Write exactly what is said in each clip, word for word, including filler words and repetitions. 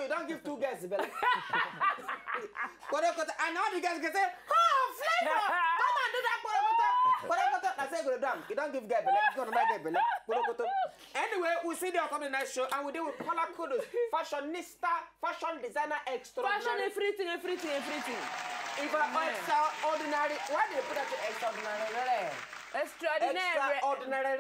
You don't give two girls belle. Korokoto, and all the girls can say, "Oh, Flavor, come and do that korokoto, korokoto." I say, "Go down." You don't give girl belle. You don't give belle. Korokoto. Anyway, we see you on the next show, and we deal with Paula Kudus, fashionista, fashion designer extraordinary. Fashion, everything, everything, everything. If I extraordinary, why do they put that to extraordinary? Extraordinary. Extraordinary.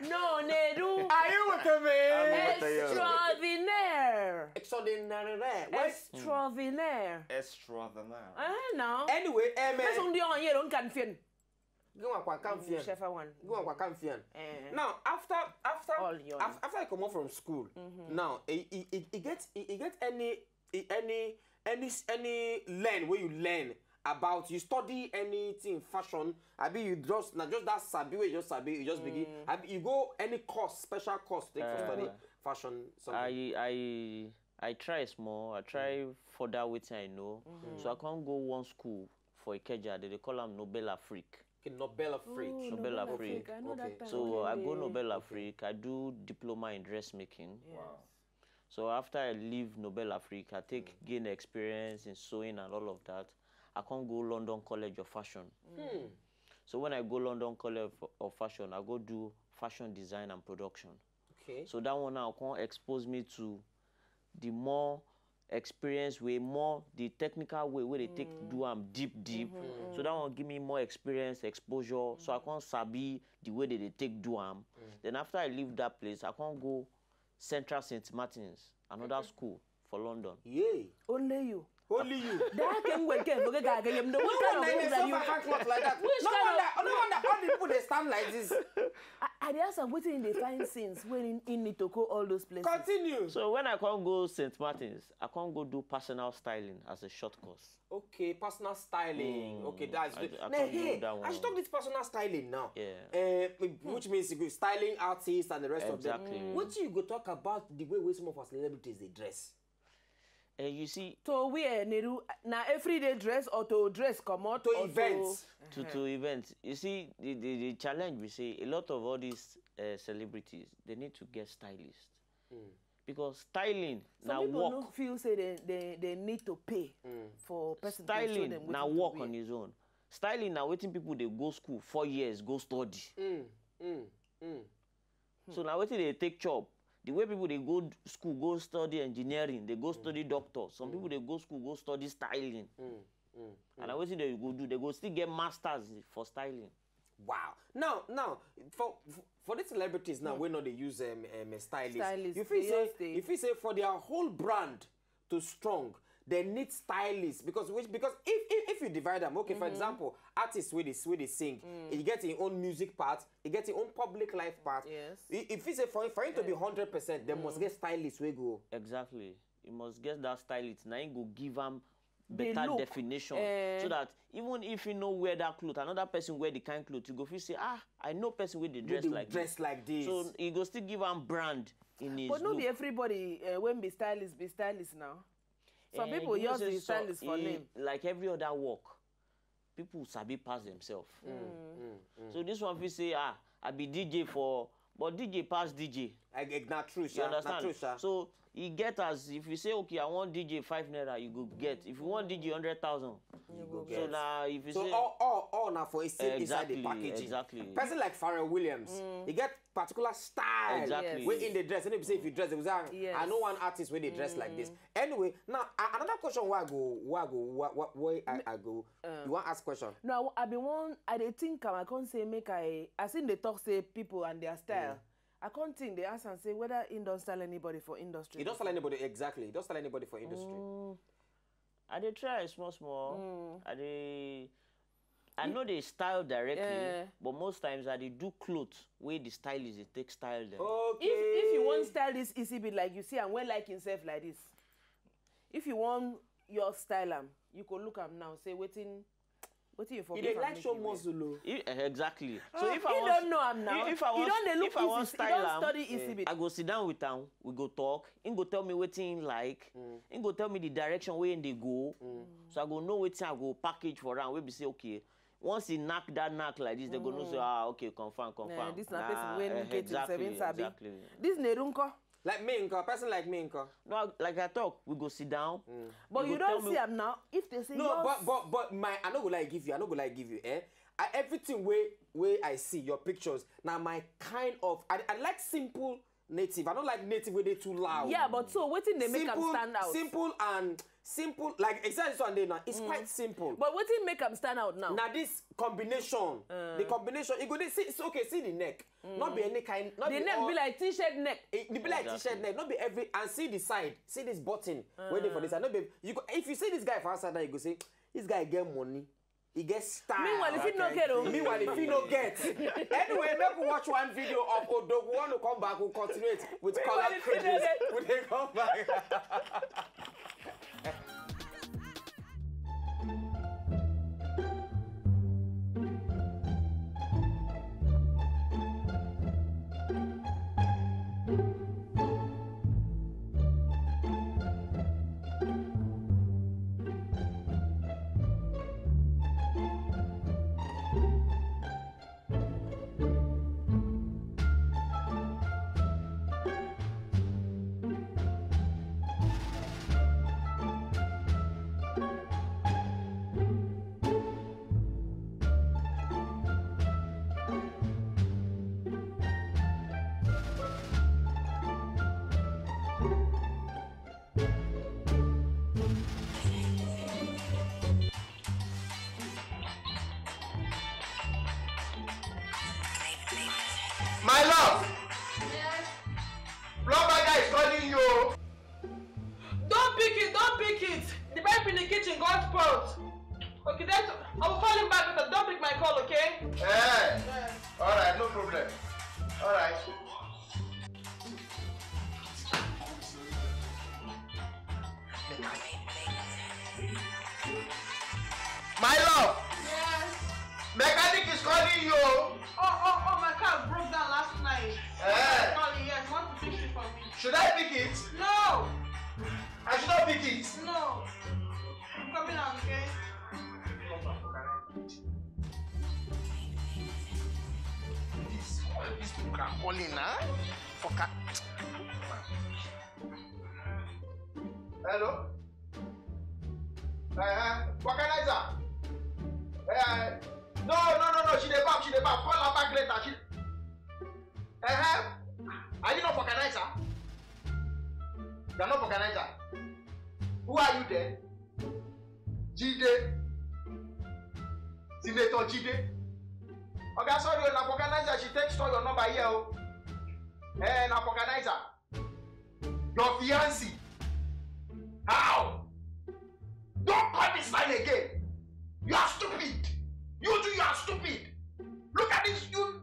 No, Nedu. Are you with me? With you. Extraordinaire. Extraordinary. What? Extraordinaire. Extraordinary. Uh-huh, now. Anyway, um, That's on the on here, don't confuse. Go on, come here. Whichever one. Go on, come here. Eh. Now, after after All young. af- after I come out from school, now it, it, it, it get it, it get any it, any any any learn where you learn about, you study anything fashion. I be you just now just that sabi where you just sabi, you just begin. I be you go any course, special course take for Uh, study fashion something. I I I try small. I try further wetin I know. So I can't go one school for Ikeja. They, they call am Nobel Afrique. Okay, Nobel Afrique. Oh, Nobel Afrique. I know Okay. that time. So I go Okay. Nobel Afrique. I do diploma in dressmaking. Yes. So after I leave Nobel Afrique, I take gain experience in sewing and all of that. I can't go London College of Fashion. Hmm. So when I go London College of, of Fashion, I go do fashion design and production. Okay. So that one now can expose me to the more experience way, more the technical way where they take do am deep deep. So that one give me more experience, exposure. So I can sabi the way that they take do am. Then after I leave that place, I can go Central Saint Martins, another school for London. Yay. Only you. Only you. That can wait again. Look at that. No No one like That myself you. I can't close like that. Which No kind wonder, of- no wonder all the people they stand like this. I, I dey ask am wetin dey find since when in, in Nitoko all those places. Continue. So when I can't go Saint Martins, I can't go do personal styling as a short course. Okay, personal styling. Mm, Okay, that's I- good. I Now, can't do hey, that I should one. talk this personal styling now. Yeah. Uh, which means you go styling artists and the rest of them. Exactly. What you go talk about the way, way some of our celebrities they dress? And you see, To wear Neru na everyday dress or to dress comot To or events. to, to events, you see, the, the, the challenge we say a lot of all these uh, celebrities, they need to get stylists. Because styling Some now people no work. Feel say they, they, they need to pay for person to show them Styling wetin now to work wear. On his own. Styling now waiting people they go school four years, go study. Mm, mm, mm. So now waiting they take job. The way people they go d- school, go study engineering, they go study doctor. Some people they go school, go study styling. Mm, mm. And now waiting they go do, they go still get masters for styling. Wow. Now, now for for- for these celebrities now, we know they use um, um a stylist. Stylist, You feel they say use the- you feel say for their whole brand to strong, they need stylists because which because if if, if you divide them, okay, for example, artists with this with the sing, he get his own music part, he get his own public life part. Yes. I- If you say for for him to be hundred percent, they must get stylists. We go. Exactly. You must get that stylist. Now you go give him The better look, definition. Eh. So that even if you know wear that cloth, another person wear the kind cloth, you go feel say, ah, I know person with the dress They like dress this. Like this. So you go still give him brand in his But no look. Be everybody uh, when be stylist be stylist now. Some Eh, people you know just say be so- stylist for eh, name. Like every other work, people sabi pass themselves. So this one we say, ah, I be D J for, but D J pass D J. Like, like, na true, You sha. Na understand? true, sha. So you get as if you say, okay, I want D J five naira, you go get. If you want D J hundred thousand, You go so get. Now if you So say all, all, all now for inside, inside Exactly, the packaging. Exactly. Person like Pharrell Williams, he get particular style. Exactly. Wey in the dress, and if you say if you dress, they will say, "Ah, Yes. I know one artist where they dress like this." Anyway, now a- another question. Where I go? Where I go? Where, where, where I, I go? You want ask question? No, I, I be one. I dey think am. I can't say make I. I seen the talk say people and their style. I can't think they ask and say whether he don't style anybody for industry. You don't style anybody exactly. You don't style anybody for industry. Mm, I dey try small small. I dey. I know they style directly, Yeah. But most times I dey do clothes where the stylist they take style them. Okay. If if you want style this easy be like you see and well like himself like this. If you want your style am, you go look am now. Say wetin wetin you for You give dey am like make show you wear. muscle, oh. If- eh, exactly. So if He I want, don't know am now. If I He want, don't dey look if I want easy. He style don't am, study easy bit. I go sit down with am. We go talk. He go tell me wetin he like. He go tell me the direction where he dey go. So I go know wetin I go package for am. We be say okay. Once he knock that knock like this, they go know say ah okay, confirm, confirm. Nah, this na person wey eh, educate himself, exactly, him sabi. Exactly. This Nerunko. Like me, nko, person like me, nko. No, like I talk, we go sit down. But you, you don't see am now. If they say no, but but but my, I no go like give you. I no go like give you. Eh, I, everything way way I see your pictures. Now my kind of I, I like simple native. I don't like native where they too loud. Yeah, but so wetin dey make am stand out? Simple and simple, like exactly this one day now. It's mm. quite simple. But wetin make am stand out now? Now this combination, uh. the combination. It go dey see. It's okay. See the neck. Mm. Not be any kind. Not the be neck all, be like t-shirt neck. It, it be like exactly. t-shirt neck. Not be every and see the side. See this button. Uh. Waiting for this side. Not be you go if you see this guy for outside now, you go say this guy get money. He gets style. Meanwhile, if he no get o. Meanwhile, if he no get. Anyway, make we watch one video of Odogwu. We want to come back. We'll continue it with color crazy. We dey come back. My love! Yes? Plumber guy is calling you. Don't pick it, don't pick it. The pipe in the kitchen got spoiled. Okay, that's, I will call him back later. Don't pick my call, okay? Eh. Yeah. All right, no problem. All right. My love. Yes. Mechanic is calling you. Oh, oh, oh, my car broke down last night. Eh. Calling, yes, want to fix it for me. Should I pick it? No. I should not pick it. No. I'm coming out, okay? This, these people are calling, huh? Fucker. Hello? Uh-huh. Vulcanizer. Uh, no, no, no, no. She dey back. She dey back. Call her back later. She. Uh-huh. Are you not vulcanizer? You are not vulcanizer. Who are you then? Jide. Senator Jide. Oga, sorry, na vulcanizer. She take store your number here. Oh. Eh, na vulcanizer. Your fiancé. How? Don't call this line again. You are stupid. You too, you are stupid. Look at this. You.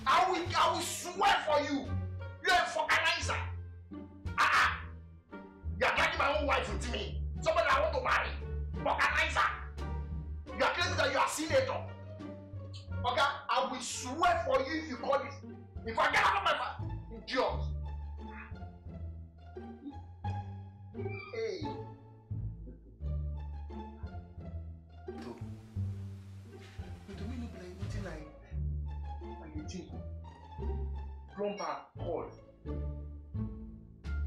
I will, I will swear for you. You are a vulcanizer. Ah, ah. You are dragging my own wife with me. Somebody I want to marry. Vulcanizer. You are claiming that you are senator. Okay, I will swear for you if you call this. If I get out of my fa- idiot. Hey. Wait, wait, no be like wetin I I dey think o. Plumber call.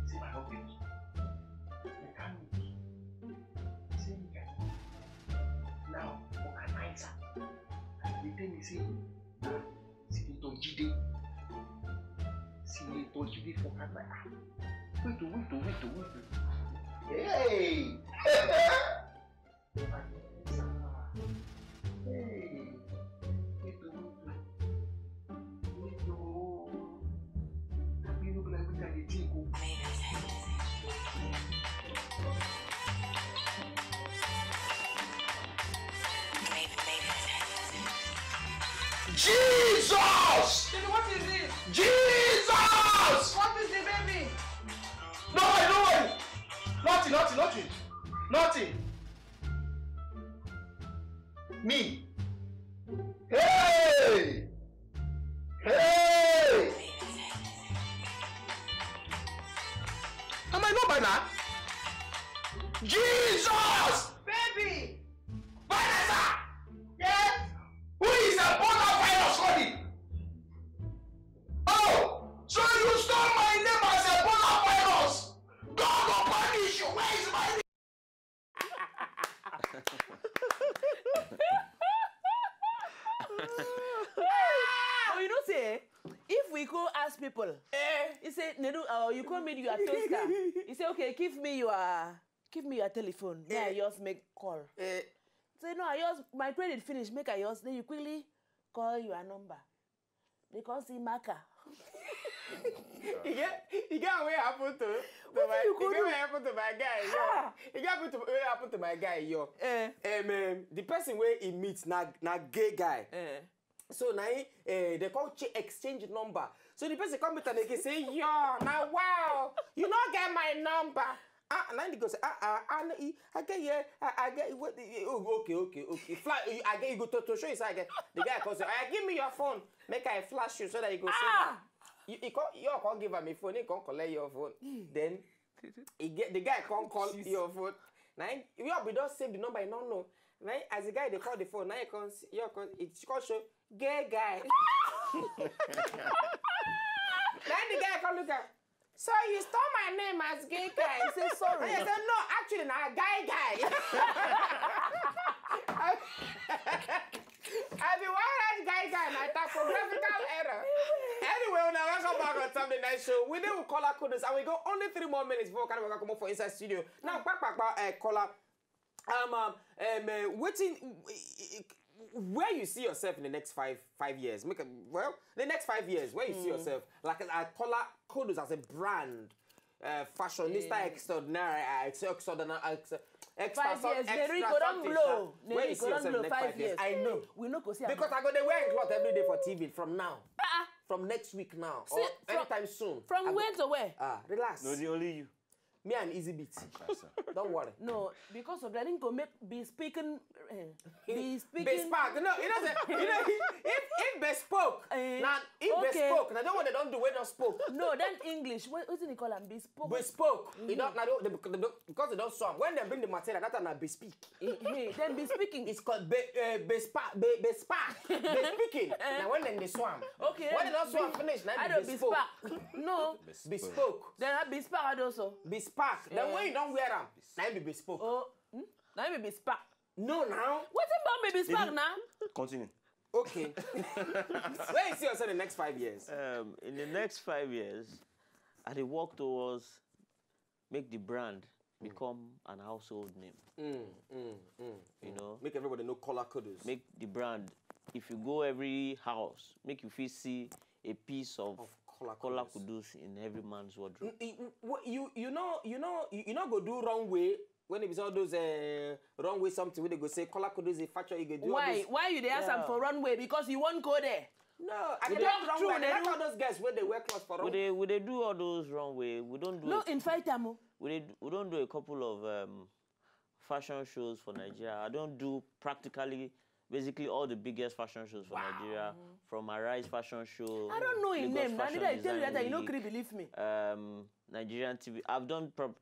Say my no pick. Mechanic say make I now organize am. Dey tell me say na Senator Jide. Senator Jide for Canada. Wait o, wait o, wait o, wait o. Hey! Hey! Wait o, wait o. Wait o. Abi no be like wetin I dey think o. Jesus! Baby, what is it? Jesus! What is it, baby? No worry, no worry. Nothing, nothing, nothing. Nothing. Me. Hey! Hey! Am I not by now? Jesus! Baby! Vanessa! Yes? Who is a bona fide study? Say, if we go ask people, Eh, he say, Nedu, uh, you call me your toaster. He say, okay, give me your, give me your telephone. May I Eh. just make call. eh. Say, no, I just, my credit finish, make I just, then you quickly call your number. They call see marker. You get, you get what happened to, to What my, you you go get do? What happened to my guy? Yo. Ah. You get what happened to, what happened to my guy? Yo. Eh. Um, um, the person where he meets na na gay guy. Eh. So now eh, they call ch- exchange number. So the person come meet and they say, yo, now wow, you not get my number. Ah, and then they go say, ah, ah, ah, no, I, I get here, I, I get what? Oh, okay, okay, okay. Flash, I get you go to, to show you. So I get the guy calls, I give me your phone, make I flash you so that you go see. Ah! You, you, call, you can't give him a phone, he can't collect your phone. Then he get the guy can't call your phone. Now you be don't save the number, you don't know. Now as the guy they call the phone, now you can't see, you can't, it can't show gay guy. Then the guy come look at. So you stole my name as gay guy. He say sorry. I said no, actually now guy guy. I be one red guy guy, my typographical error. Anyway, now welcome back on Sunday night show. We do call our coders and we got only three more minutes before we can come up for inside studio. Now, back, back, back, uh, caller. Um, um, um uh, waiting. Where you see yourself in the next five five years? Make a, well, the next five years. Where you see yourself? Like I call her Kodos as a brand, uh, fashionista extraordinary, uh, ex- extraordinary, ex- extra Five some- years, extra Nerico don't something, blow. sha. Where you Nerico see don't yourself in blow the next five five years? years. I know. We no go see am. Because I go dey wear cloth every day for T V from now. Ah, From next week now. see, Or from, anytime soon. From I go- when to where? Ah, relax. No, the only you. Me and Easy Beat. Don't worry. No, because of that, go make be speaking, eh, be speaking. Bespoke. No, you know, say, you know, if if bespoke, Eh, now if okay. bespoke, now don't what they don't do, we don't spoke. No, then English. What, what do you call am? Bespoke. Bespoke. You don't, now they, they, because they don't swam. When they bring the material, that time I bespeak. Eh, eh, then be speaking. It's called be, uh, bespa, be, bespa, bespeaking. Now when then they swam. Okay, When they then don't swam be- finish, now I they don't bespoke. Bespoke. No. Bespoke. Then I bespoke also. Bespoke. Then when you don't wear them, now you be bespoke. Oh, hmm? Now me bespoke. No, now. What about me bespoke now? Continue. Okay. Where you see yourself in the next five years? Um, in the next five years, I dey work towards make the brand become an household name. Mm, mm, mm. You know, Make everybody know color coders. Make the brand. If you go every house, make you feel see a piece of, Of Kola Kola Kudus. Kudus in every man's wardrobe. Mm, you, you, you know, you know, you, you know, go do wrong way when it is all those uh, wrong way something where they go say color coders a factory, you go do all Why? Those, Why you dey ask am Yeah. for runway? Because you won't go there. No, I It's don't not do wrong true, way. I they like do- all those guys where they wear clothes for We wrong. dey we dey do all those wrong way. We don't do No, a- invite am. Oh. we dey we don't do a couple of um, fashion shows for Nigeria. I don't do practically basically all the biggest fashion shows for Nigeria, from Arise Fashion Show. I don't know his Lagos name. Now Fashion did I tell you that Design you know Week, Kiri believe me? um, Nigerian T V. I've done. Prob-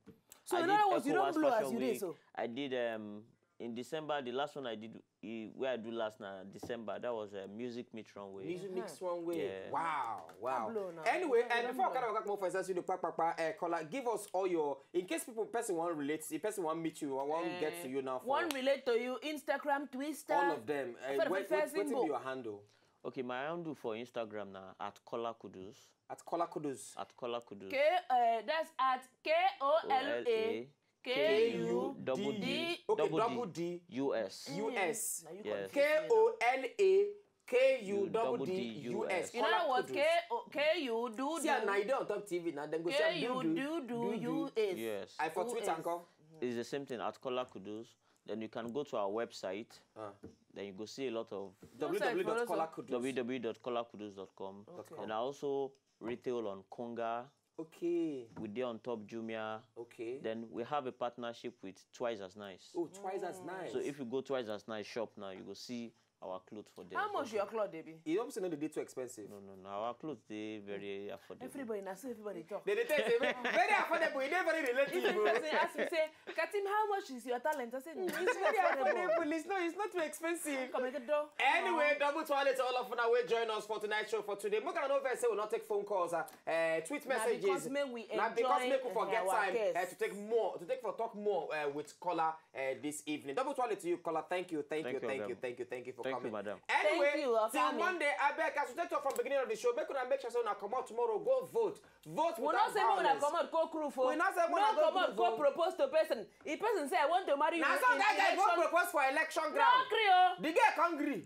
So I in did other words, you don't ECOWAS blow as Fashion you dey Week. So. I did um in December. The last one I did, eh, where I do last now December. That was a music mix runway. Music mix wrong way. Yeah. Wow, wow. Blow now. Anyway, Blow, uh, don't before I blow. kind of come up for Sassu, the pack, pack, pack, uh, caller, give us all your, in case people person want relate, the person want meet you, want get to you now. For, One relate to you, Instagram, Twitter. All of them. Uh, Fed- what, Fed- what, what Fed- be your handle? Okay, my handle for Instagram now at Kola Kudus. At Kola Kudus. At Kola Kudus. K, uh, that's at K O L A K U Double D. D. Okay, Double double D. D. U S. U S. Now you Yes. confuse me K now. O L A K U U double double D D U S. In other words, K O K U do See, now you do dey on top T V now. Then go say K U do do U S. Yes. I for Twitter U S. and call. It's the same thing at Kola Kudus. Then you can go to our website. Uh, Then you go see a lot of Website for us, W W W dot kola kudus. W W W dot kola kudus dot com. Okay. And I also retail on Konga. Okay. We dey on top Jumia. Okay. Then we have a partnership with Twice as Nice. Oh, Twice as nice. So if you go Twice as Nice shop now, you go see our clothes for there. How much your cloth dey be? You obviously know they dey too expensive. No, no, no. Our clothes dey very affordable. Everybody, now see everybody talk. They dey tell you say very, very affordable. It dey very If a relatable. person ask me say, Katim, how much is your talent? I said, it's It's very affordable. It's not too expensive. Come and get door. Anyway, double toilet to all of una wey join us for tonight's show for today. Make una no vex say we not take phone calls. Uh, uh, tweet Na messages. because make we Na because enjoy make we forget our time guests. Uh, to take more, to take for talk more uh, with caller uh, this evening. Double toilet to you, caller. Thank you, thank, Thank you, you, thank Oga. you, thank you, thank you for Thank Thank you, madam. Anyway, Thank you, till Afami. Monday, I beg as we take talk from beginning of the show, make una make sure say una comot tomorrow, go vote. Vote We without not say make una violence. Comot, go crew for. We not say make No una go Comot, crew go for. Propose to person. If person say I want to marry you. Na so in that guy go election, propose for election No ground. gree o. The girl can't gree.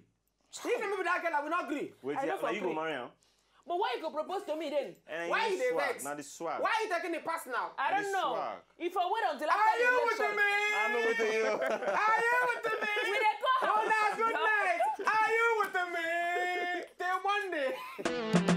If the people that girl, I will not gree. Wait, I yeah, know for now you go free. Marry am. But why you go propose to me then? Eh, Why na you dey swag, vex? Na the swag. Why you taking the pass now? I don't This know. Swag. If I wait until after Are the you with election. Me? I know with you. Are you with Me? We dey call Oh, house. that's good night. Are you with Me? Till Monday.